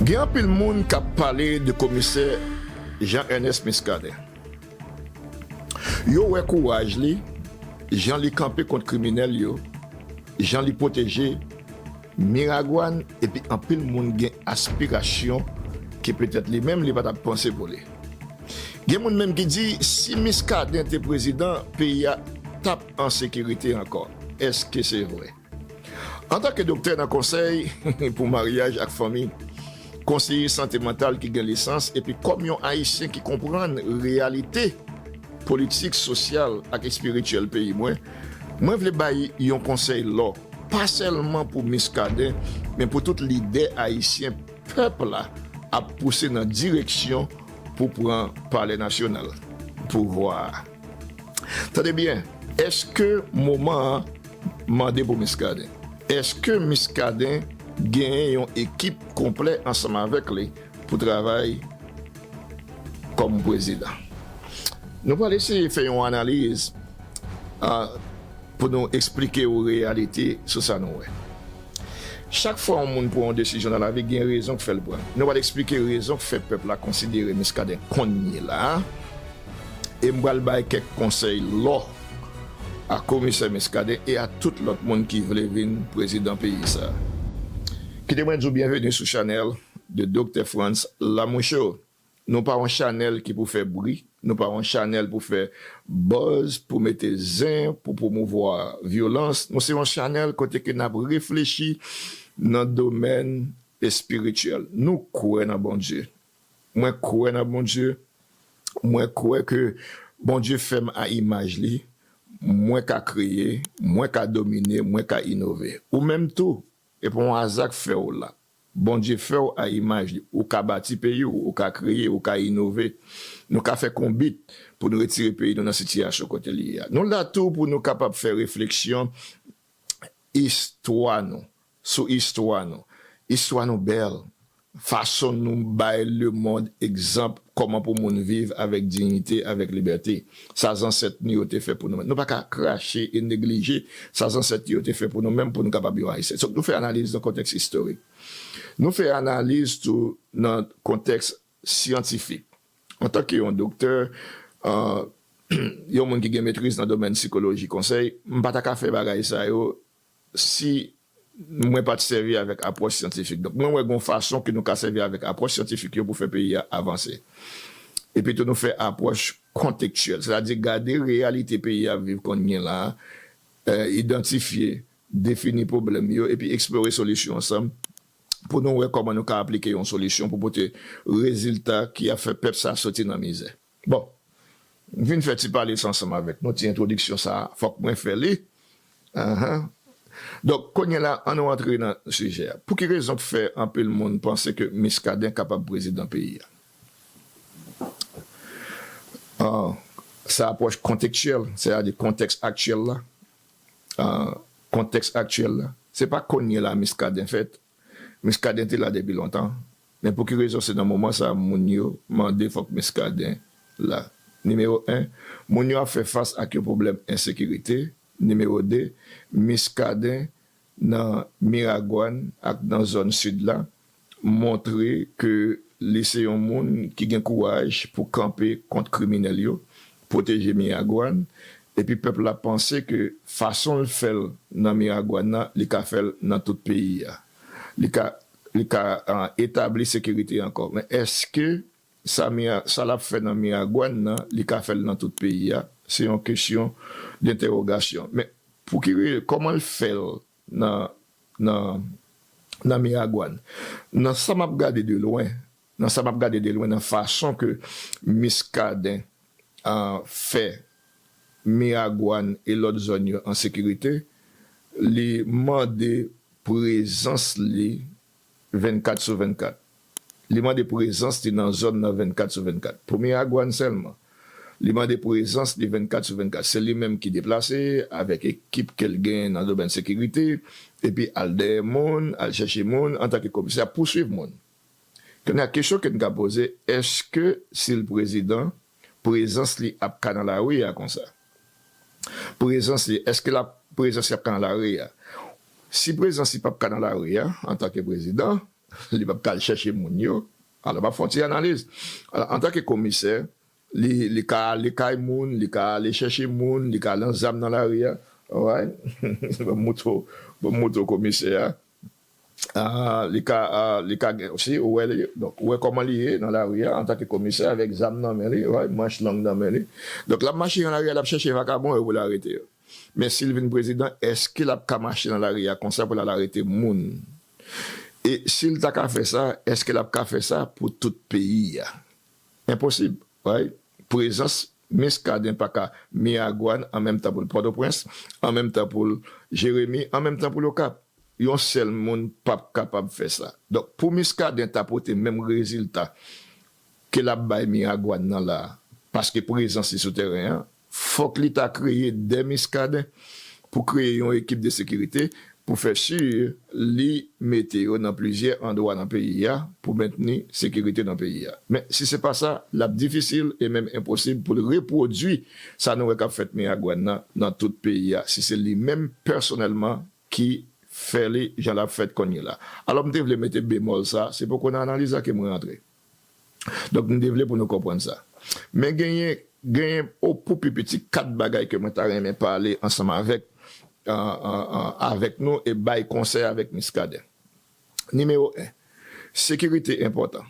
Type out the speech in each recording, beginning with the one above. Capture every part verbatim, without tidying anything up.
Gen anpil moun k ap pale de komisè Jean Ernest Muscadin. Yo wè kouraj li, jan li kanpe kont kriminèl yo, jan li pwoteje Miragwàn, epi anpil moun gen aspirasyon ke petèt li menm li pa t ap panse pou li. Gen moun menm ki di si Muscadin te prezidan, peyi a t ap an sekirite ankò. Èske se vre? Antanke doktè nan konsèy pou maryaj ak fanmi, konseye sante mantal ki gen lisans, epi kòm yon Ayisyen ki konprann reyalite politik, sosyal ak espirityèl peyi mwen, mwen vle bay yon konsèy lò, pa sèlman pou Muscadin, men pou tout lidè ayisyen pèp la ap pouse nan direksyon pou pran Palè Nasyonal, pouvwa a. Tande byen, èske moman an mande pou Muscadin? Èske Muscadin genyen yon ekip konplè ansanm avèk li pou travay kòm prezidan? Nou pral eseye fè yon analiz, a, pou nou eksplike w reyalite sou sa nou wè. Chak fwa yon moun pran yon desizyon nan lavi, gen rezon k fè l pran l. Nou pral eksplike rezon k fè pèp la konsidere Muscadin kounye la a. E m pral bay kèk konsèy lò a komisè Muscadin e a tout lòt moun ki vle vin prezidan peyi sa a. Kite mwen di w byenveni sou chanèl de Doktè Frantz Lamoucho. Nou pa yon chanèl ki pou fè bri, nou pa yon chanèl pou fè buzz, pou mete zen, pou pwomouvwa vyolans. Nou se yon chanèl kote ke n ap reflechi nan domèn espirityèl. Nou kwè nan Bondye. Mwen kwè nan Bondye. Mwen kwè ke Bondye fè m a imaj li. Mwen ka kreye, mwen ka domine, mwen ka inove. Ou menm tou, e pa yon aza k fè w la. Bondye fè w a imaj li. Ou ka bati peyi w, ou ka kreye, ou ka inove. Nou ka fè konbit pou nou retire peyi nou nan sitiyasyon kote li ye a. Nou la tou pou nou kapab fè refleksyon istwa nou, sou istwa nou. Istwa nou bèl. Fason nou bay lemonn egzanp kòman pou moun viv avèk diyite, avèk libète. Sa zansèt nou yo te fè pou nou menm. Nou pa ka krache e neglije sa zansèt nou yo te fè pou nou menm pou nou kapab yon Ayisyen. Donk, nou fè analiz nan kontèks istorik. Nou fè analiz tou nan kontèks syantifik. Antanke yon doktè, a, yon moun ki gen metriz nan domèn sikoloji konsèy, m pa ta ka fè bagay sa yo si mwen pa t sèvi avèk apwòch syantifik. Donk, mwen wè gen yon fason ke nou ka sèvi avèk apwòch syantifik yo pou fè peyi a avanse. Epi tou, nou fè apwòch kontekstyèl, sètadi gade reyalite peyi a ap viv kounye la a, e, idantifye, defini pwoblèm yo, epi eksplore solisyon ansanm pou nou wè kòman nou ka aplike yon solisyon pou pote rezilta ki ap fè pèp sa soti nan mizè. Bon, m vin fè ti pale sa ansanm avèk nou, ti entwodiksyon sa a, fòk mwen fè li. Ahan. Donk, kounye a la, ann nou antre nan sijè a. Pou ki rezon k fè anpil moun panse ke Muscadin kapab prezidan peyi a? A, sa apwòch kontekstyèl, sètadi kontèks aktyèl la. A, kontèks aktyèl la. Se pa kounye a la Muscadin fèt. Muscadin te la depi lontan. Men pou ki rezon se nan moman sa a moun yo mande fòk Muscadin la? Nimewo en, moun yo ap fè fas ak yon pwoblèm ensekirite. Nimewo de, Muscadin nan Miragwàn ak nan zòn sid la montre ke li se yon moun ki gen kouraj pou kanpe kont kriminèl yo, pwoteje Miragwàn, epi pèp la panse ke fason l fè l nan Miragwàn nan, li ka fè l nan tout peyi a. Li ka, li ka, a, etabli sekirite ankò. Men èske sa Mira-, sa l ap fè nan Miragwàn nan, li ka fè l nan tout peyi a? Se yon kesyon dentèwogasyon. Men pou ki re-, kòman l fè l nan, nan, nan Miragwàn? Nan sa m ap gade de lwen, nan sa m ap gade de lwen, nan fason ke Muscadin, a, fè Miragwàn e lòt zòn yo an sekirite, li mande prezans li vennkat sou vennkat. Li mande prezans li nan zòn nan vennkat sou vennkat. Pou Miragwàn sèlman, li mande prezans li vennkat sou vennkat. Se li menm ki deplase avèk ekip ke l genyen nan domèn sekirite, epi al dèyè moun, al chèche moun, antanke komisè, ap pouswiv moun. Kounye a, kesyon ke n ka poze, èske si l prezidan, prezans li ap ka nan lari a konsa? Prezans li, èske l ap, prezans li ap ka nan lari a? Si prezans li p ap ka nan lari a, antanke prezidan, li p ap ka al chèche moun yo. Alò, m ap fè yon ti analiz. Alò, antanke komisè, li, li ka ale kay moun, li ka ale chèche moun, li ka lan zam nan lari a. Alright? Ban m montre w, ban m montre w komisè a. Ah, li ka, ah, li ka gen, si ou wè li, donk, ou wè kòman li ye nan lari a, antanke komisè, avèk zam nan men li, right, manch long nan men li. Donk, l ap mache nan lari a, l ap chèche vakabon yo pou l arete yo. Men si l vin prezidan, èske l ap ka mache nan lari a konsa pou l al arete moun? E si l ta ka fè sa, èske l ap ka fè sa pou tout peyi a? Enposib, right? Prezans Muscadin pa ka Miragwàn an menm tan pou l Pòtoprens, an menm tan pou l Jeremi, an menm tan pou l Okap. Yon sèl moun p ap kapab fè sa. Donk, pou Muscadin ta pote menm rezilta ke l ap bay Miragwàn nan la, paske prezans li sou teren an, fòk li ta kreye de Muscadin pou kreye yon ekip de sekirite pou fè si li mete yo nan plizyè andwa nan peyi a pou mentni sekirite nan peyi a. Men si se pa sa, l ap difisil e menm enposib pou l repwodui sa nou wè k ap fèt Miragwàn nan, nan tout peyi a, si se li menm pèsonèlman ki fè li jan l ap fèt kounye la. Alò, m te vle mete bemòl sa, se poko nan analiz la ke mwen rantre. Donk, m te vle pou nou konprann sa. Men genyen, genyen, o, pou pi piti, kat bagay ke mwen ta renmen pale ansanm avèk, an, an, an, avèk nou e bay konsèy avèk Muscadin. Nimewo en, sekirite enpòtan.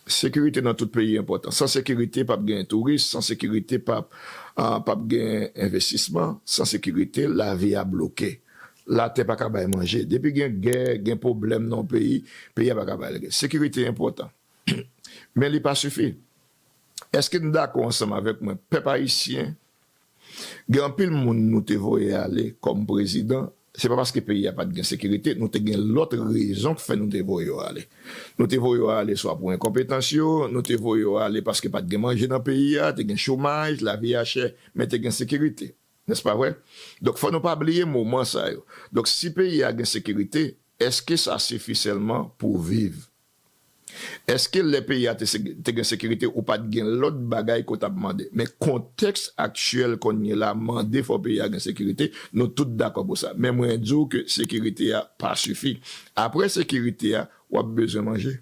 Sekirite nan tout peyi enpòtan. San sekirite, p ap gen touris. San sekirite, p ap, ah, p ap gen envestisman. San sekirite, lavi a bloke. Latè pa ka bay manje. Depi gen gè, gen pwoblèm nan yon peyi, peyi a pa ka bay. Sekirite enpòtan. Men li pa sifi. Èske n dakò ansanm avèk mwen, pèp ayisyen, gen anpil moun nou te voye ale kòm prezidan, se pa paske peyi a pa t gen sekirite, nou te gen lòt rezon k fè nou te voye yo ale. Nou te voye yo ale swa pou enkonpetans yo, nou te voye yo ale paske pa t gen manje nan peyi a, te gen chomaj, lavi a chè, men te gen sekirite. Nèspa vre? Donk, fò nou pa bliye moman sa yo. Donk, si peyi a gen sekirite, èske sa sifi sèlman pou viv? Èske lè peyi a te, te gen sekirite, ou pa t gen lòt bagay ke w t ap mande? Men kontèks aktyèl kounye la mande fò peyi a gen sekirite, nou tout dakò pou sa. Men mwen di w ke sekirite a pa sifi. Apre sekirite a, w ap bezwen manje.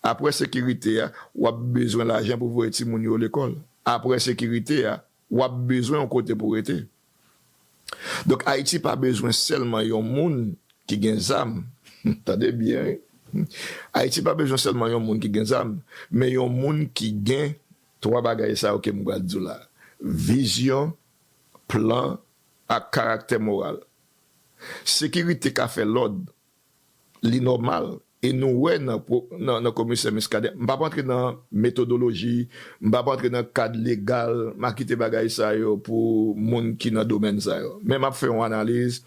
Apre sekirite a, w ap bezwen lajan pou voye timoun yo lekòl. Apre sekirite a, w ap bezwen yon kote pou rete. Donk, Ayiti pa bezwen sèlman yon moun ki gen zam. Tande byen, wi. Ayiti pa bezwen sèlman yon moun ki gen zam, men yon moun ki gen twa bagay sa yo ke m pral di w la. Vizyon, plan, ak karaktè moral. Sekirite ka fè lòd, li nòmal. E nou wè nan, nan, nan komisè Muscadin, m p ap antre nan metodoloji, m p ap antre nan kad legal, m a kite bagay sa yo pou moun ki nan domèn sa yo. Men m ap fè yon analiz,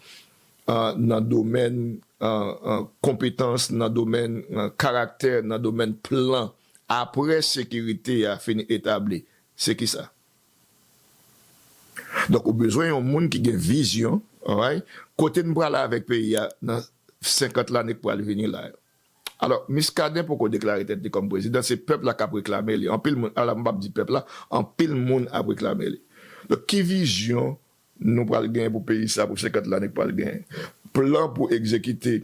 ah, nan domèn, ah, ah, konpetans, nan domèn, ah, karaktè, nan domèn plan. Apre sekirite a fin etabli, se kisa? Donk, ou bezwen yon moun ki gen vizyon, alright? Kote n prale avèk peyi a nan senkant lane k pral vini la yo? Alò, Muscadin poko deklare tèt li kòm prezidan, se pèp la k ap reklame li. Anpil moun, ala m p ap di pèp la, anpil moun ap reklame li. Donk, ki vizyon nou pral genyen pou peyi sa pou senkant lane k pral genyen? Plan pou egzekite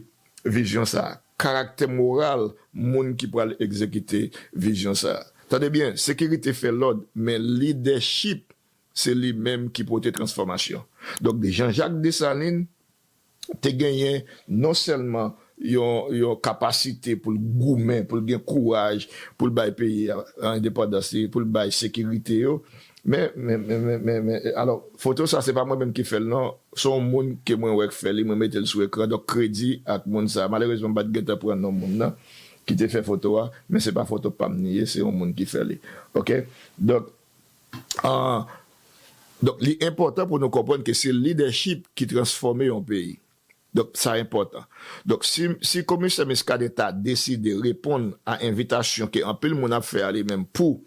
vizyon sa a. Karaktè moral moun ki pral egzekite vizyon sa a. Tande byen, sekirite fè lòd, men lidèchip se li menm ki pote transfòmasyon. Donk, Jean-Jacques Dessalines te genyen non sèlman yon, yon kapasite pou l goumen, pou l gen kouraj, pou l bay peyi a endepandans li, pou l bay sekirite yo. Men, men, men, men, men, men, alò, foto sa, se pa mwen menm ki fè l, non. Se yon moun ke mwen wè k fè li, mwen mete l sou ekran. Donk, kredi ak moun sa. Malerezman, m pa t gentan pran non moun nan ki te fè foto a, men se pa foto pa m li ye, se yon moun ki fè li. Oke? Donk, ah, donk, li enpòtan pou nou konprann ke se lidèchip ki transfòme yon peyi. Donk, sa enpòtan. Donk, si, si komisè Muscadin ta deside reponn a envitasyon ke anpil moun ap fè a li menm pou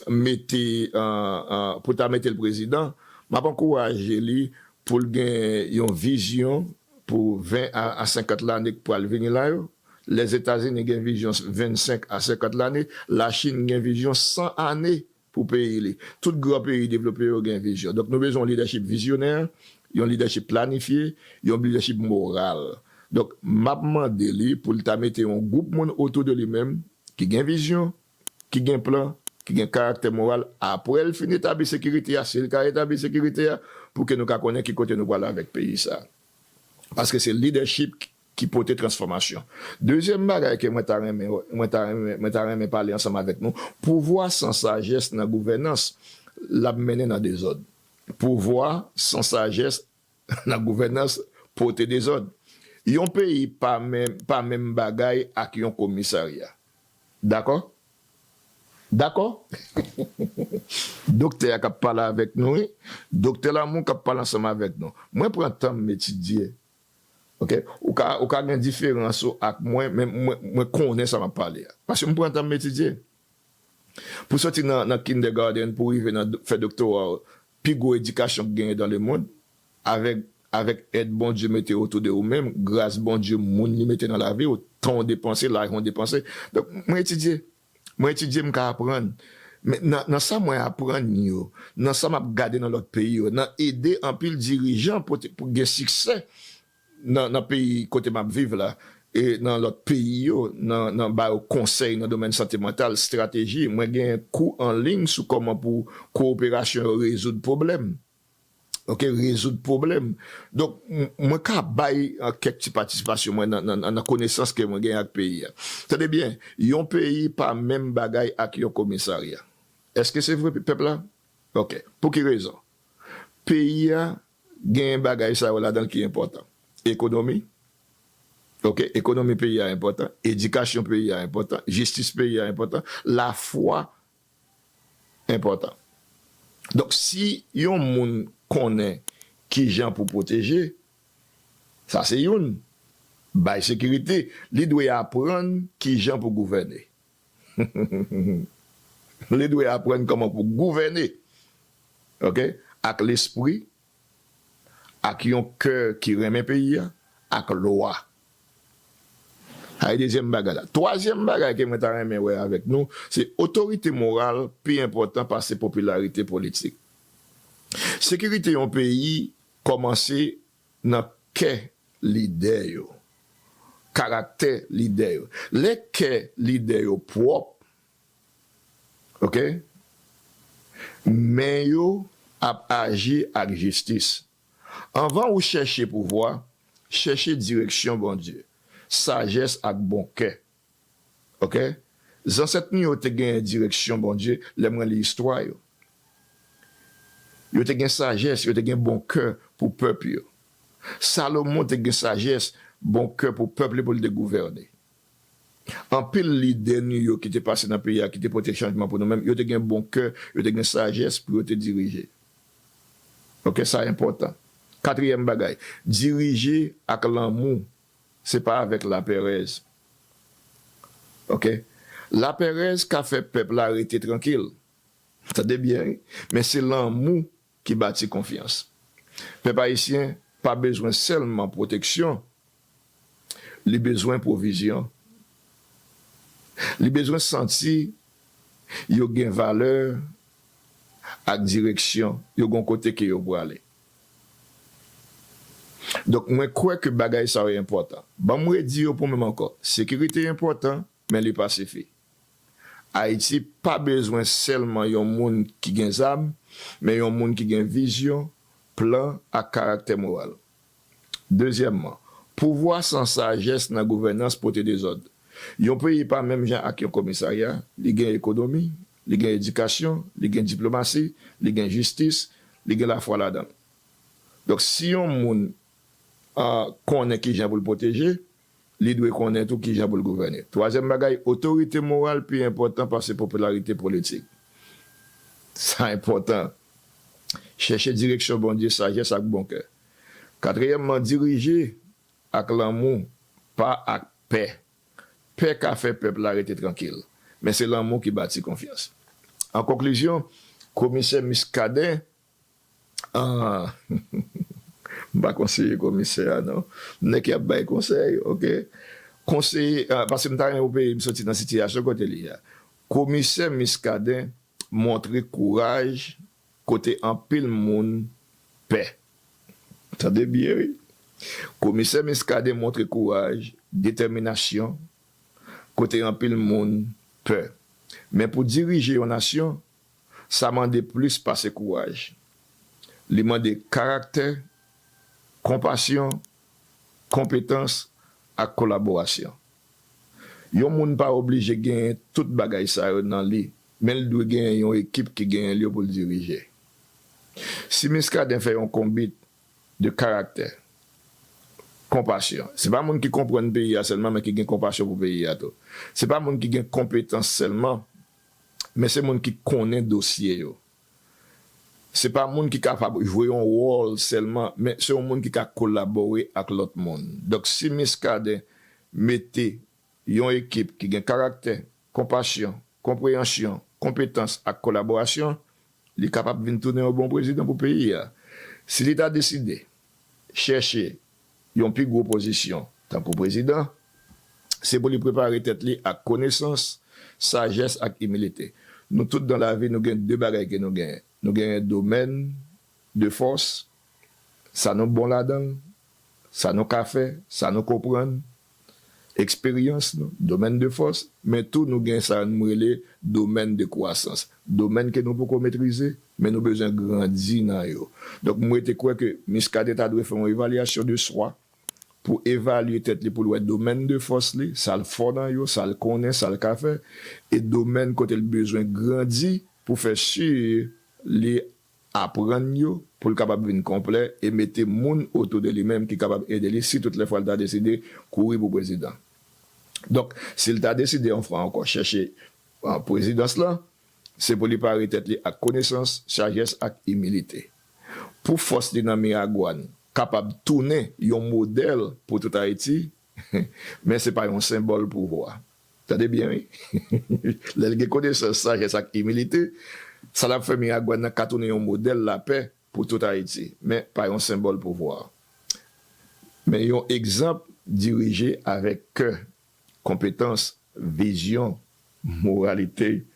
mete, ah, ah, pou ta mete l prezidan, m ap ankouraje li pou l gen yon vizyon pou ven a, a senkant lane k pral vini la yo. Lèzetazini gen vizyon vennsenk a senkant lane, Lachin gen vizyon san ane pou peyi li. Tout gran peyi devlope yo gen vizyon. Donk, nou bezwen yon lidèchip vizyonè, yon lidèchip planifye, yon lidèchip moral. Donk, m ap mande li pou l ta mete yon gwoup moun otou de li menm ki gen vizyon, ki gen plan, ki gen karaktè moral. Apre l fin etabli sekirite a, si l ka etabli sekirite a, pou ke nou ka konnen ki kote nou prale avèk peyi sa. Paske se lidèchip ki pote transfòmasyon. Dezyèm bagay ke mwen ta renmen, mwen ta renmen, mwen ta renmen pale ansanm avèk nou, pouvwa san sajès nan gouvènans, l ap mennen nan dezòd. Pouvwa san sajès nan gouvènans pote dezòd. Yon peyi pa menm, pa menm bagay ak yon komisarya. Dakò? Dakò? Doktè a k ap pale avèk nou, wi. Doktè Lamou k ap pale ansanm avèk nou. Mwen pran tan m etidye. Ok? Ou ka, ou ka gen diferans ou ak mwen, men mwen, mwen konnen sa m ap pale a. Paske m pran tan m etidye. Pou soti nan, nan kindergarten, pou rive nan do- fè doktora, pi gwo edikasyon k genyen dans le monde, avèk, avèk èd Bondye mete otou de ou menm, gras Bondye, moun li mete nan lavi w, tan w depanse, lajan w depanse. Donk, mwen etidye. Mwen etidye, m ka aprann. Men nan, nan sa mwen aprann yo, nan sa m ap gade nan lòt peyi yo, nan ede anpil dirijan pou, te- pou gen siksè nan, nan peyi kote m ap viv la, e nan lòt peyi yo, nan, nan ba yo konsèy nan domèn sante mantal, estrateji. Mwen gen kou an liy sou kòman pou kowoperasyon yo rezoud pwoblèm. Ok, rezoud pwoblèm. Donk, m- mwen ka bay, uh, kèk ti patisipasyon mwen nan, nan, nan konesans ke mwen gen ak peyi a. Tande byen, yon peyi pa menm bagay ak yon komisarya. Èske se vre, pèp la? Ok. Pou ki rezon? Peyi a gen bagay sa yo ladan l ki enpòtan. Ekonomi. Ok, ekonomi peyi a enpòtan, edikasyon peyi a enpòtan, jistis peyi a enpòtan, lafwa enpòtan. Donk, si yon moun konnen ki jan pou pwoteje, sa se youn. Bay sekirite, li dwe aprann ki jan pou gouvène. Li dwe aprann kòman pou gouvène. Ok? Ak lespri, ak yon kè ki renmen peyi a, ak lwa. Sa e dezyèm bagay la. Twazyèm bagay ke mwen ta renmen wè avèk nou, se otorite moral pi enpòtan pase popilarite politik. Sekirite yon peyi kòmanse nan kè lidè yo, karaktè lidè yo. Lè kè lidè yo pwòp, ok, men yo ap aji ak jistis. Anvan ou chèche pouvwa, chèche direksyon Bondye, sajès ak bon kè. Ok? Zansèt nou yo te gen direksyon Bondye lè mwen li istwa yo. Yo te gen sajès, yo te gen bon kè pou pèp yo. Salomon te gen sajès, bon kè pou pèp li pou l te gouvène. Anpil lidè nou yo ki te pase nan peyi a, ki te pote chanjman pou nou menm, yo te gen bon kè, yo te gen sajès pou yo te dirije. Ok, sa enpòtan. Katriyèm bagay, dirije ak lanmou, se pa avèk laperèz. Ok? Laperèz ka fè pèp la rete trankil. Tande byen, wi. Men se lanmou ki bati konfyans. Pèp ayisyen pa bezwen sèlman pwoteksyon, li bezwen pwovizyon. Li bezwen santi yo gen valè ak direksyon, yo gon kote ke yo prale. Donk, mwen kwè ke bagay sa yo enpòtan. Ban m redi yo pou mwen ankò. Sekirite enpòtan, men li pa sifi. Ayiti pa bezwen sèlman yon moun ki gen zam, men yon moun ki gen vizyon, plan ak karaktè moral. Dezyèmman, pouvwa san sajès nan gouvènans pote dezòd. Yon peyi pa menm jan ak yon komisarya, li gen ekonomi, li gen edikasyon, li gen diplomasi, li gen jistis, li gen lafwa ladan l. Donk, si yon moun, ah, konnen ki jan pou l pwoteje, li dwe konnen tou ki jan pou l gouvène. Twazyèm bagay, otorite moral pi enpòtan pase popilarite politik. Sa enpòtan. Chèche direksyon Bondye, sajès ak bon kè. Katriyèmman, dirije ak lanmou, pa ak pè. Pè ka fè pèp la rete trankil, men se lanmou ki bati konfyans. An konklizyon, komisè Muscadin, ah, m pa konseye komisè a, non. Nèg y ap bay konsèy, ok? Konseye, ah, paske m ta renmen pou peyi m soti nan sitiyasyon kote li ye a. Komisè Muscadin montre kouraj kote anpil moun pè. Tande byen, wi. Komisè Muscadin montre kouraj, detèminasyon, kote anpil moun pè. Men pou dirije yon nasyon, sa mande plis pase kouraj. Li mande karaktè, konpasyon, konpetans ak kolaborasyon. Yon moun pa oblije genyen tout bagay sa yo nan li, men l dwe genyen yon ekip ki genyen l yo pou l dirije. Si Muscadin fè yon konbit de karaktè, konpasyon, se pa moun ki konprann peyi a sèlman, men ki gen konpasyon pou peyi a tou. Se pa moun ki gen konpetans sèlman, men se moun ki konnen dosye yo. Se pa moun ki kapab jwe yon wòl sèlman, men se yon moun ki ka kolabore ak lòt moun. Donk, si Muscadin mete yon ekip ki gen karaktè, konpasyon, konpreyansyon, konpetans ak kolaborasyon, li kapab vin tounen yon bon prezidan pou peyi a. Si li ta deside chèche yon pi gwo pozisyon tankou prezidan, se pou li prepare tèt li ak konesans, sajès ak imilite. Nou tout dan lavi, nou gen de bagay ke nou genyen. Nou genyen domèn de fòs, sa nou bon ladan l, sa nou ka fè, sa nou konprann, eksperyans nou, domèn de fòs, men tou nou gen sa nou rele domèn de kwasans, domèn ke nou poko metrize, men nou bezwen grandi nan yo. Donk, mwen te kwè ke Muscadin ta dwe fè yon evalyasyon de swa pou evalye tèt li, pou l wè domèn de fòs li, sa l fò nan yo, sa l konnen, sa l ka fè, e domèn kote l bezwen grandi pou fè si li aprann yo, pou l kapab vin konplè e mete moun otou de li menm ki kapab ede li si tout lè fwa l ta deside kouri pou prezidan. Donk, si l ta deside yon fwa ankò chèche an prezidans lan, se pou li pare tèt li ak konesans, sajès ak imilite. Pou fòs li nan Miragwàn kapab tounen yon modèl pou tout Ayiti, men se pa yon senbòl pouvwa. Tande byen, wi. Lè l gen konesans, sajès ak imilite, sa l ap fè Miragwàn nan ka tounen yon modèl lapè pou tout Ayiti, men pa yon senbòl pouvwa. Men yon egzanp dirije avèk kè, konpetans, vizyon, moralite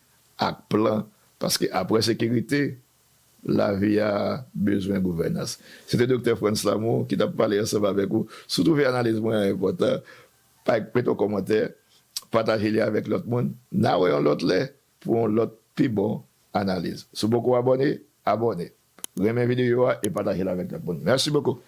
ak plan, paske apre sekirite, lavi a bezwen gouvènans. Se te Doktè Frantz Lamour ki t ap pale ansanm avèk ou. Si w twouve analiz mwen an enpòtan, pa mete yon kòmantè, pataje li avèk lòt moun. N a wè yon lòt lè pou yon lòt pi bon analiz. Si w poko abòne, abòne. Renmen videyo a e pataje l avèk lòt moun. Mèsi bokou.